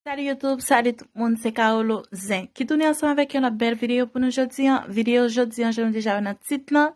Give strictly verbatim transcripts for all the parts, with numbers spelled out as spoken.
Salut YouTube, salut tout moun, se Carolo Zen ki tounen ansanm avèk yon lòt bèl videyo pou nou jodi an. Videyo jodi an, jan nou deja wè nan tit lan,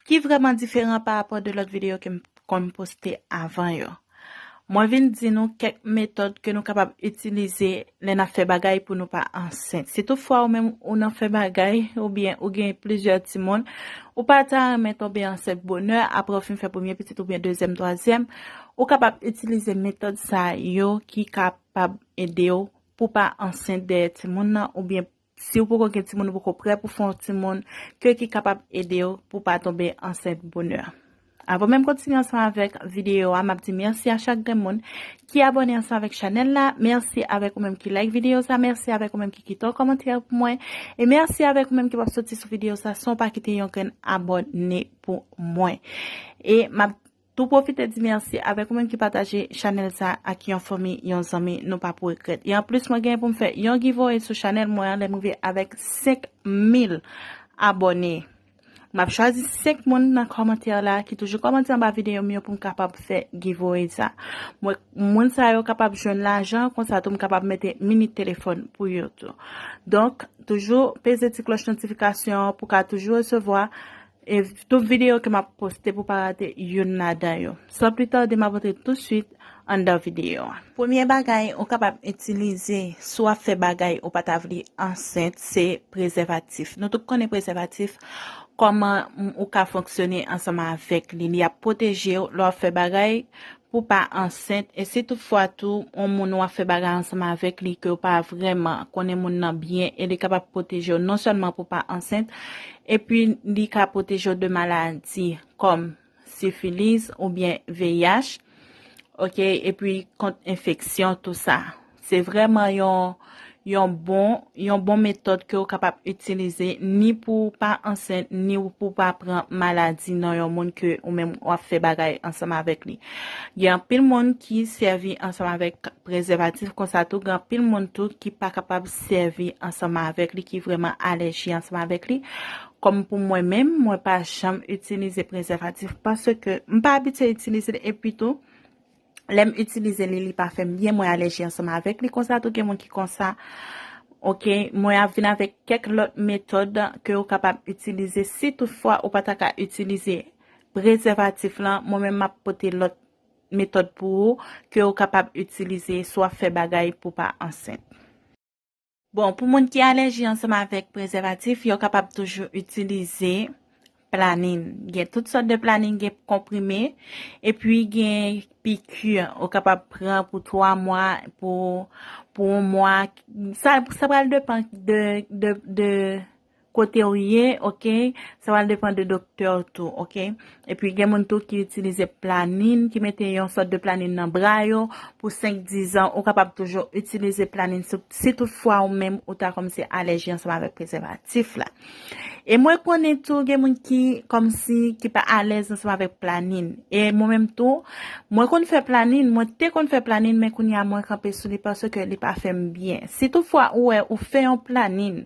ki vrèman diferan pa rapò de lòt videyo ke m konn poste avan yo. Mwen vin di nou kèk metòd ke nou kapab itilize lè n ap fè bagay pou nou pa ansent. Si toutfwa ou menm ou nan fè bagay, oubyen ou gen plizyè timoun, ou pa ta renmen tonbe ansent bonè, apre w fin fè premye pitit oubyen dezyèm, twazyèm, ou kapab itilize metòd sa yo ki kapab ede w pou pa ansent dèyè timoun nan, oubyen si w poko gen timoun, ou poko prè pou fè yon timoun, ke ki kapab ede w pou pa tonbe ansent bonè. Avan menm kontinye ansanm avèk videyo a, m ap di mèsi a chak grenn moun ki abòne ansanm avèk chanèl la. Mèsi avèk ou menm ki like videyo sa. Mèsi avèk ou menm ki kite yon kòmantè pou mwen. E mèsi avèk ou menm ki p ap soti sou videyo sa san w pa kite yon grenn abòne pou mwen. E m ap tou pwofite di mèsi avèk ou menm ki pataje chanèl sa ak yon fanmi, yon zanmi, nou p ap regrèt. E anplis, mwen gen pou m fè yon giveaway sou chanèl mwen an lè m rive avèk senk mil abòne. M ap chwazi senk moun nan kòmantè la ki toujou kòmante anba videyo m yo pou m kapab fè giveaway sa. Mwen, moun sa yo kapab jwenn lajan, konsa tou m kapab mete minit telefòn pou yo tou. Donk, toujou peze ti klòch notifikasyon an pou ka toujou resevwa e tout videyo ke m ap poste pou pa rate youn ladan yo. San pli tade, m ap antre tousuit anndan videyo a. Premye bagay ou kapab itilize si w ap fè bagay ou pa ta vle ansent, se prezèvatif. Nou tout konnen prezèvatif, kòman ou ka fonksyone ansanm avèk li. Li ap pwoteje w lè w ap fè bagay pou pa ansent. E si toutfwa tou, yon moun w ap fè bagay ansanm avèk li ke w pa vrèman konnen moun nan byen, e li kapab pwoteje w non sèlman pou pa ansent, epi li ka pwoteje w de maladi kòm sifilis oubyen V I H, oke, epi kont enfeksyon, tou sa. Se vrèman yon, yon bon, yon bon metòd ke w kapab itilize ni pou w pa ansent, ni pou w pa pran maladi nan yon moun ke ou menm w ap fè bagay ansanm avèk li. Gen anpil moun ki sèvi ansanm avèk prezèvatif, konsa tou gen anpil moun tou ki pa kapab sèvi ansanm avèk li, ki vrèman alèji ansanm avèk li. Kòm pou mwen menm, mwen pa janm itilize prezèvatif paske m pa abitye itilize l, epi tou, lè m itilize li, li pa fè m byen, mwen alèji ansanm avèk li, konsa tou gen moun ki konsa. Oke, mwen ap vin avèk kèk lòt metòd ke ou kapab itilize si toutfwa ou pa ta ka itilize prezèvatif lan. Mwen menm m ap pote lòt metòd pou ou ke ou kapab itilize si w ap fè bagay pou pa ansent. Bon, pou moun ki alèji ansanm avèk prezèvatif, yo kapab toujou itilize planin. Gen tout sòt de planin, gen konprime, epi gen piki. Ou kapab pran pou twa mwa, pou, pou yon mwa. Sa, sa pral depann de, de, de kote w ye, oke? Sa pral depann de doktè w tou, oke? Epi gen moun tou ki itilize planin, ki mete yon sòt de planin nan bra yo pou senk, diz an. Ou kapab toujou itilize planin si, si toutfwa ou menm ou ta kòmanse alèji ansanm avèk prezèvatif la. E mwen konnen tou gen moun ki kòmsi ki pa alèz ansanm avèk planin. E mwen menm tou, mwen konn fè planin, mwen te konn fè planin, men kounye a mwen kanpe sou li paske li pa fè m byen. Si toutfwa ou wè ou fè yon planin,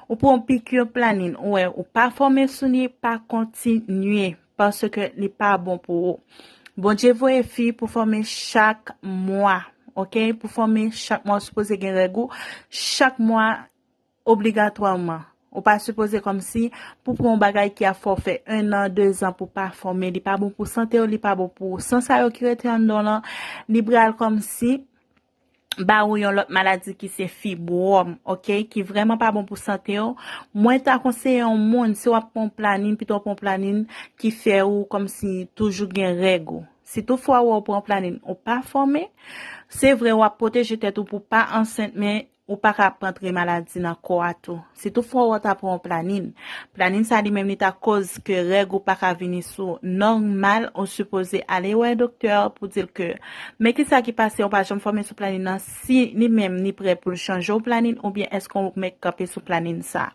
ou pran yon piki planin, ou wè ou pa fòme sou li, pa kontinye, paske li pa bon pou ou. Bondye voye fi pou fòme chak mwa, oke? Pou fòme chak mwa, ou sipoze gen règ ou chak mwa obligatwaman. Ou pa sipoze kòmsi pou pran yon bagay ki ap fè w fè en an, de zan pou pa fòme, li pa bon pou sante w, li pa bon pou ou. San sa yo ki rete anndan w lan, li pral kòmsi ba ou yon lòt maladi ki se fibwòm, oke, ki vrèman pa bon pou sante w. Mwen ta konseye yon moun, si w ap pran planin, pito w pran planin ki fè ou kòmsi toujou gen règ ou. Si toutfwa ou wè w pran planin, ou pa fòme, se vre w ap pwoteje tèt ou pou pa ansent, men ou pa ka ap antre maladi nan kò a tou. Si toutfwa ou ta pran yon planin, planin sa li menm li ta koz ke règ ou pa ka vini sou nòmal, ou sipoze ale wè doktè pou di l ke men kisa ki pase, ou pa janm fòme sou planin nan, si li menm li prè pou l chanje w planin, oubyen èske ou mèt kanpe sou planin sa.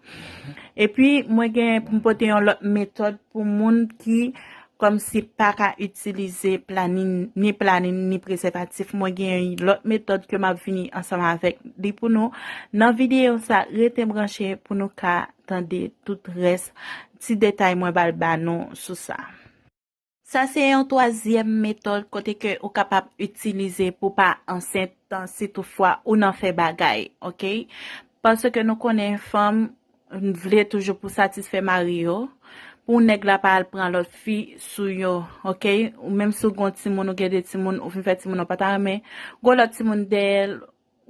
Epi mwen gen pou m pote yon lòt metòd pou moun ki kòmsi pa ka itilize planin, ni planin, ni prezèvatif. Mwen gen yon lòt metòd ke m ap vini ansanm avèk li pou nou. Nan videyo sa, rete branche pou nou ka tande tout rès ti detay mwen pral ba nou sou sa. Sa se yon twazyèm metòd kote ke ou kapab itilize pou pa ansent, si toutfwa ou nan fè bagay, oke? Paske nou konnen fanm vle toujou pou satisfè mari yo, pou nèg la pa al pran lòt fi sou yo, oke? Ou menm si w gen yon timoun, ou gen de timoun, ou fin fè timoun, ou pa ta renmen gen lòt timoun dèyè l,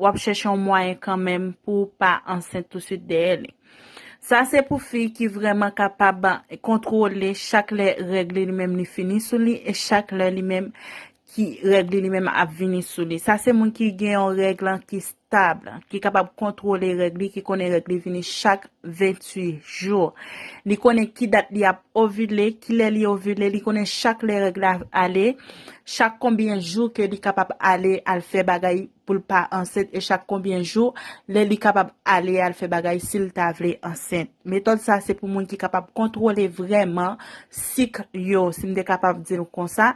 w ap chèche yon mwayen kanmenm pou w pa ansent touswit dèyè li. Sa se pou fi ki vrèman kapab kontwole chak lè règ li, li menm li fini sou li, e chak lè li menm ki règ li, li menm ap vini sou li. Sa se moun ki gen yon règ lan ki stab, ki kapab kontwole règ li, ki konnen règ li vini chak venntuit jou. Li konnen ki dat li ap ovile, ki lè li ovile, li konnen chak lè règ la ale, chak konbyen jou ke li kapab ale al fè bagay pou l pa ansent, e chak konbyen jou lè li kapab ale al fè bagay si l ta vle ansent. Metòd sa se pou moun ki kapab kontwole vrèman sik yo, si m te kapab di l konsa,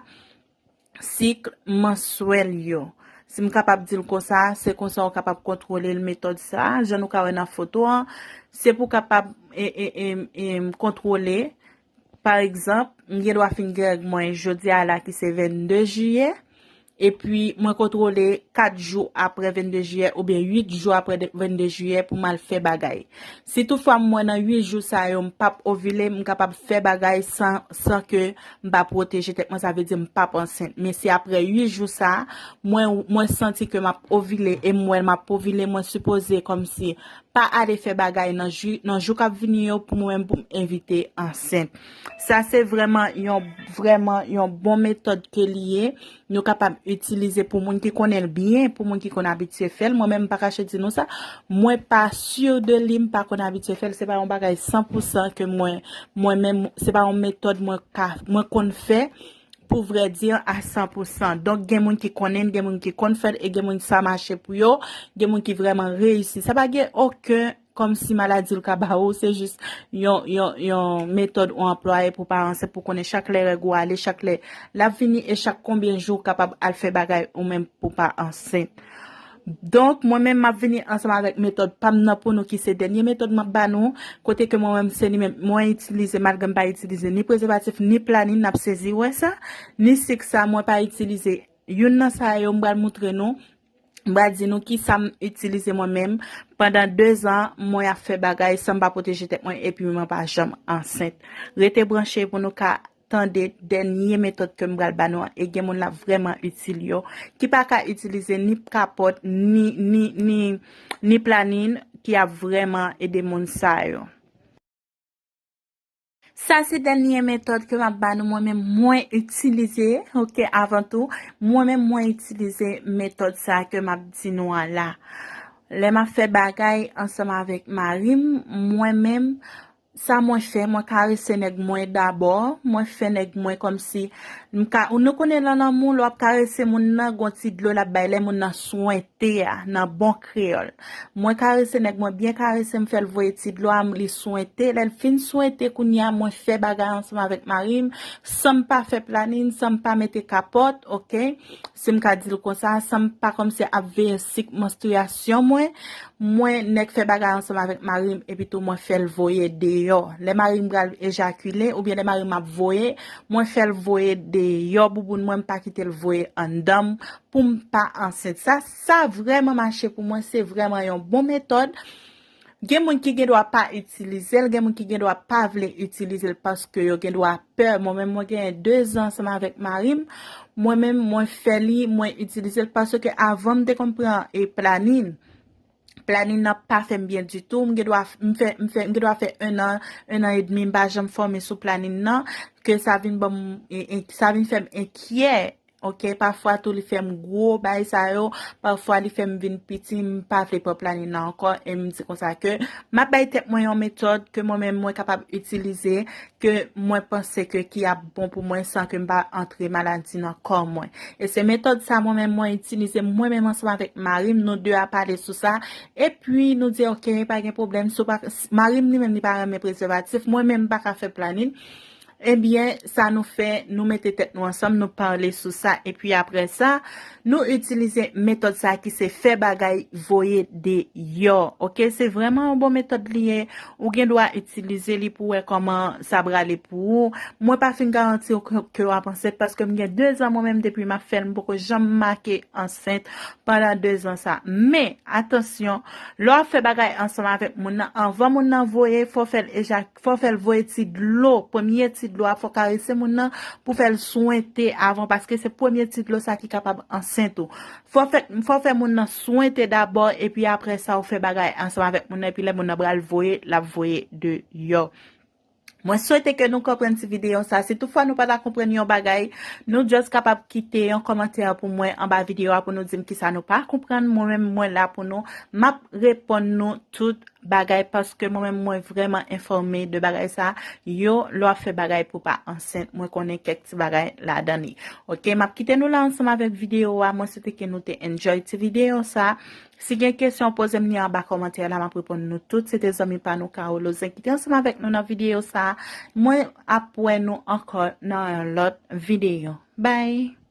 sik manswèl yo. Si m kapab di l konsa, se konsa w kapab kontwole l, metòd sa. Jan nou ka wè nan foto an, se pou kapab e, e, e, e, kontwole. Pa egzanp, m gen dwa fin gen règ mwen jodi a la ki se vennde jiyè, epi mwen kontwole kat jou apre vennde jiyè oubyen uit jou apre de- vennde jiyè pou m al fè bagay. Si toutfwa m wè nan uit jou sa yo m p ap ovile, m kapab fè bagay san, san ke m pa pwoteje tèt mwen, sa vle di m p ap ansent. Men si apre uit jou sa, mwen, mwen santi ke m ap ovile e m wè m ap ovile, mwen sipoze kòmsi pa ale fè bagay nan jou, nan jou k ap vini yo pou mwen menm pou m evite ansent. Sa se vrèman yon, vrèman yon bon metòd ke li ye. Nou kapab itilize pou moun ki konnen l byen, pou moun ki konn abitye fè l. Mwen menm, m pa kache di nou sa. Mwen pa si de li, m pa konn abitye fè l. Se pa yon bagay san pou san ke mwen, mwen menm, se pa yon metòd mwen ka, mwen konn fè, pou vrè di, a san pou san. Donk, gen moun ki konnen l, gen moun ki konn fè l, e gen moun sa mache pou yo, gen moun ki vrèman reyisi. Sa pa gen okenn, kòmsi maladi l ka ba ou, se jis yon, yon, yon metòd ou anplwaye pou pa ansent, pou konnen chak lè règ ou ale, chak lè l ap vini, e chak konbyen jou ou kapab al fè bagay ou menm pou pa ansent. Donk, mwen menm, m ap vini ansanm avèk metòd pa m nan pou nou, ki se dènye metòd m ap ba nou, kote ke mwen menm, se li menm, mwen itilize, malgre m pa itilize ni prezèvatif, ni planin, n ap sezi wè sa, ni sik sa, mwen pa itilize. Youn nan sa yo, m pral moutre nou, m pral di nou ki sa m itilize mwen menm. Pandan de zan, mwen ap fè bagay san m pa pwoteje tèt mwen, epi mwen pa janm ansent. Rete branche pou nou ka tande dènye metòd ke m pral ba nou an, e gen moun l ap vrèman itil yo, ki pa ka itilize ni kapòt, ni, ni, ni, ni planin, ki ap vrèman ede moun sa yo. Sa se dènye metòd ke m ap ba nou, mwen menm mwen itilize, oke, avan tou, mwen menm mwen itilize metòd sa ke m ap di nou an la. Lè m ap fè bagay ansanm avèk mari m, mwen menm, sa mwen fè, mwen karese nèg mwen dabò, mwen fè nèg mwen kòmsi, m ka, nou konnen nan lanmou, lè w ap karese moun nan, gon ti dlo l ap bay, lè moun nan swente a, nan bon kreyòl. Mwen karese nèg mwen byen karese, m fè l voye ti dlo a, m, li swente, lè l fin swente, kounye a, mwen fè bagay ansanm avèk mari m, san m pa fè planin, san m pa mete kapòt, oke? Si m ka di l konsa, san m pa kòmsi ap veye sik manstriyasyon mwen, mwen nèk fè bagay ansanm avèk mari m, epi tou mwen fè l voye deyò. Lè mari m pral ejakile, oubyen lè mari m ap voye, mwen fè l voye deyò bouboun mwen, m pa kite l voye anndan m pou m pa ansent. Sa, sa vrèman mache pou mwen, se vrèman yon bon metòd. Gen moun ki gen dwa pa itilize l, gen moun ki gen dwa pa vle itilize l paske yo gen dwa pè. Mwen menm, mwen genyen de zan ansanm avèk mari m. Mwen menm, mwen fè li, mwen itilize l paske avan m te konn pran e planin. Planin nan pa fè m byen ditou. M gen dwa, m fè, m fè, m gen dwa fè en an, en an edmi, m pa janm fòme sou planin nan, ke sa vin ban m, e, e, sa vin fè m enkyè. Oke, pafwa tou li fè m gwo bay sa yo, pafwa li fè m vin piti, m pa vle pran planin nan ankò, e m di konsa ke m ap bay tèt mwen yon metòd ke mwen menm mwen kapab itilize, ke mwen panse ke ki ap bon pou mwen san ke m pa antre maladi nan kò mwen. E se metòd sa mwen menm mwen itilize, mwen menm ansanm avèk mari m, nou de a pale sou sa, epi nou di, oke, pa gen pwoblèm, si w pa, mari m li menm li pa renmen prezèvatif, mwen menm m pa ka fè planin. Ebyen, sa nou fè, nou mete tèt nou ansanm, nou pale sou sa, epi apre sa, nou itilize metòd sa ki se fè bagay voye deyò. Oke, se vrèman yon bon metòd li ye. Ou gen dwa itilize li pou wè kòman sa prale pou ou. Mwen pa fin garanti w ke, ke w ap ansent, paske m gen de zan mwen menm depi m ap fè l, m poko janm make ansent pandan de zan sa. Men, atansyon, lè w ap fè bagay ansanm avèk moun nan, anvan moun nan voye, fò w fè l ejak fò w fè l voye ti dlo. Premye ti dlo a, fò w karese moun nan pou fè l swente avan, paske se premye ti dlo sa ki kapab ansent ou. Fò w fè, fò w fè moun nan swente dabò, epi apre sa, ou fè bagay ansanm avèk moun nan, epi lè moun nan pral voye, l ap voye deyò. Mwen swete ke nou konprann ti videyo sa. Si toutfwa nou pa ta konprann yon bagay, nou just kapab kite yon kòmantè pou mwen anba videyo a pou nou di m kisa nou pa konprann. Mwen menm, mwen la pou nou. M ap reponn nou tout bagay, paske mwen menm mwen vrèman enfòme de bagay sa yo. Lè w ap fè bagay pou pa ansent, mwen konnen kèk ti bagay ladan li. Oke, m ap kite nou la ansanm avèk videyo a. Mwen swete ke nou te enjoy ti videyo sa. Si gen kesyon, poze m li anba kòmantè la, m ap reponn nou tout. Se te zanmi pa nou Carolo Zen ki te ansanm avèk nou nan videyo sa. Mwen ap wè nou ankò nan yon lòt videyo. Bye!